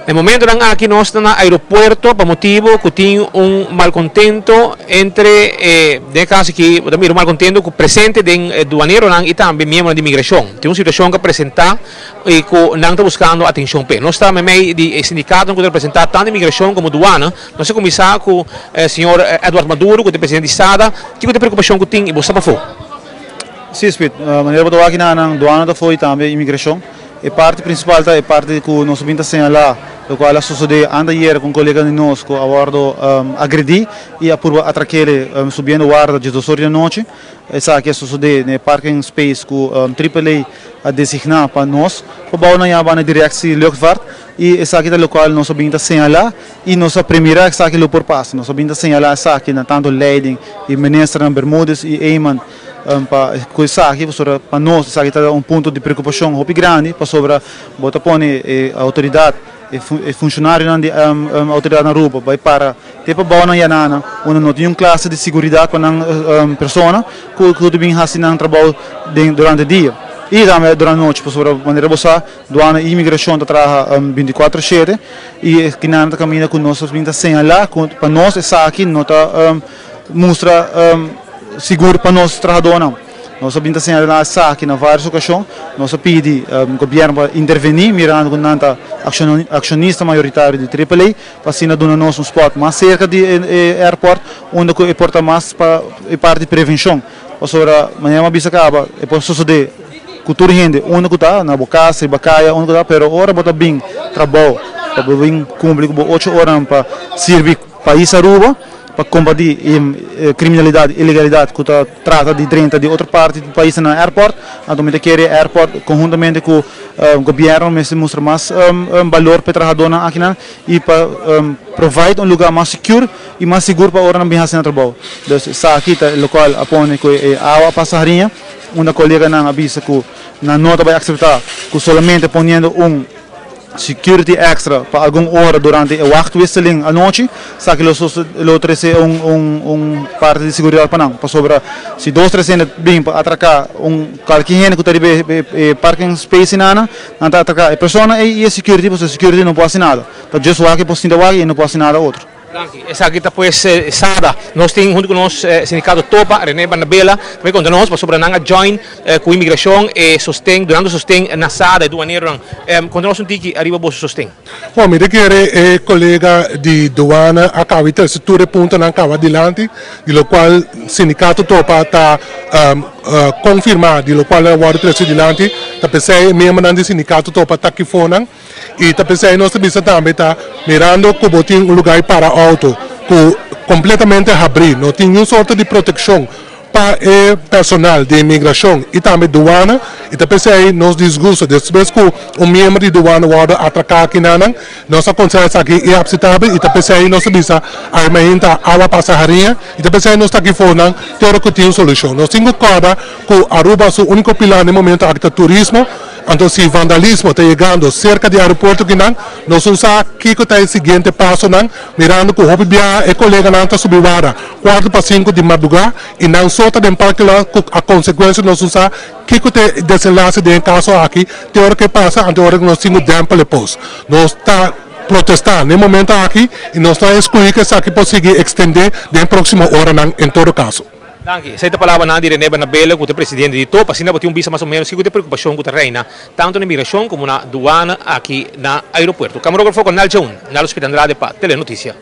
E momentonan aki nos ta na aeropuerto pa motibo cu tin un malcontento entre e, den e caso aki bo ta mira un malcontento cu presente den e duaneronan y tambe miembronan di migracion. Tin un situacion cu a presenta y cu nan ta buscando atencion p'e. Nos ta memey di e sindicatonan cu ta representa tanto imigracion como duana. Nos a cuminsa cu señor Edward Maduro cu ta e presidente di SADA. Kico ta e preocupacion cu tin y bo sta pafo? Si, Speed. Manera bo ta wak aki nan, duana ta afo y tambe imigracion. E parti principal ta e parti cu nos bin ta señala, locual a sucede anteayer cu un colega di nos cu a wordo agredi y a purba atrakele subiendo warda 12 or di anochi. Esaki a sucede na e parking space cu AAA a designa pa nos pa na yama na directie luchtvaart y esaki ta locual nos a bin ta señala y nos a premira esaki lo por pasa. Nos a bin ta señala esaki na tanto leiding y minister Bermudez y Eman pa cu esaki pa nos esaki ta un punto di preocupacion hopi grandi pasobra bo ta pone autoridad e funcionario di autoridad na Aruba bay para te pa bou na Yanana unda no tin un clase di seguridad pa nan persona cu ta bin haci nan trabou durante dia y tambe durante nochi, pasobra manera bo sa, duana y imigracion ta traha 24/7 y kinan ta camina cu nos bin ta señala cu pa nos esaki no ta mustra sigur pa nos trahadornan. Nos a bin ta señala esaki na varios ocasion. Nos a pidi gobierno pa interveni, mirando cu nan ta accionista mayoritario di AAA, pa asina duna nos un spot mas cerca di airport, unda cu e por ta mas pa e parti di prevencion. Pasobra, manera mi a bisa caba, e por sucede cu tur hende, unda cu ta, na bo cas, riba caya, unda cu ta, pero ora bo ta bin trabou, pa bo bin cumpli cu bo 8 ora pa sirbi pais Aruba, pa combati criminalidad, ilegalidad cu ta trata di drenta di otro parti di pais na airport. Anto mi ta kere airport conhuntamente cu gobierno mester mustra mas balor pa trahadornan akinan y pa provide un lugar mas secure y mas sigur pa ora nan bin haci nan trabou. Dus esaki ta locual a pone cu e awa pasa hariña, unda coleganan a bisa cu nan no ta bay acepta cu solamente poniendo un security extra pa algun ora durante e wachtwisseling anochi, esaki lo trece un parti di seguridad pa nan. Pasobra si dos, tres hende bin pa atraca un cualkier hende cu ta riba e parking space nana, nan ta atraca e persona y e security, pasobra security no por haci nada. Ta just wak e por sinta wak y no por haci nada otro. Danki. Esaki ta pues SADA. Nos tin hunto cu nos sindicato TOPA, René Barnabela, tambe conta nos pasobra nan a join cu imigracion e sosten, durante sosten na SADA e duaneronan. Conta nos un tiki ariba boso sosten. Bon, mi ta kere e colega di duana a caba di trece tur e puntonan caba adilanti, di locual sindicato TOPA ta confirma di locual a wordo trece dilanti. Ta pesey e miembronan di sindicato TOPA ta akifonan. Y ta pesey nos ta bisa tambe ta mirando cu bo tin un lugar para auto cu completamente habri, no tin ningun sorto di proteccion pa e personal di inmigracion y tambe duana, y ta pesey nos disgusto despues cu un miembro di duana wordo atraca aki nanan, nos a considera esaki inaceptabel y ta pesey nos ta bisa ay mainta awa pasa hariña y ta pesey nos ta aki fonan te ora cu tin un solucion. Nos tin cu corda cu Aruba su unico pilar na e momento aki ta turismo. Anto si vandalismo ta yegando cerca di aeropuerto kinan, nos no sa kico ta e siguiente pasonan, mirando cu hopi biaha e coleganan ta subi warda 4:45 di madruga y nan so ta den parking lot, cu a consecuencia nos no sa kico ta e desenlace den e caso aki te ora cu e pasa, anto ora cu nos tin cu dempel e post. Nos ta protesta na e momento aki y nos ta exclui cu esaki por sigui extende den e proximo oranan en todo caso. Danki. Esey ta palabranan di René Bernabela, cu ta presidente di TOP. Asina bo tin un bisa mas o menos kico ta e preocupacion cu ta reina tanto na migracion como na duana aki na aeropuerto. Camarógrafo Cornel Joan, Nalo Speed Andrade pa Telenoticia.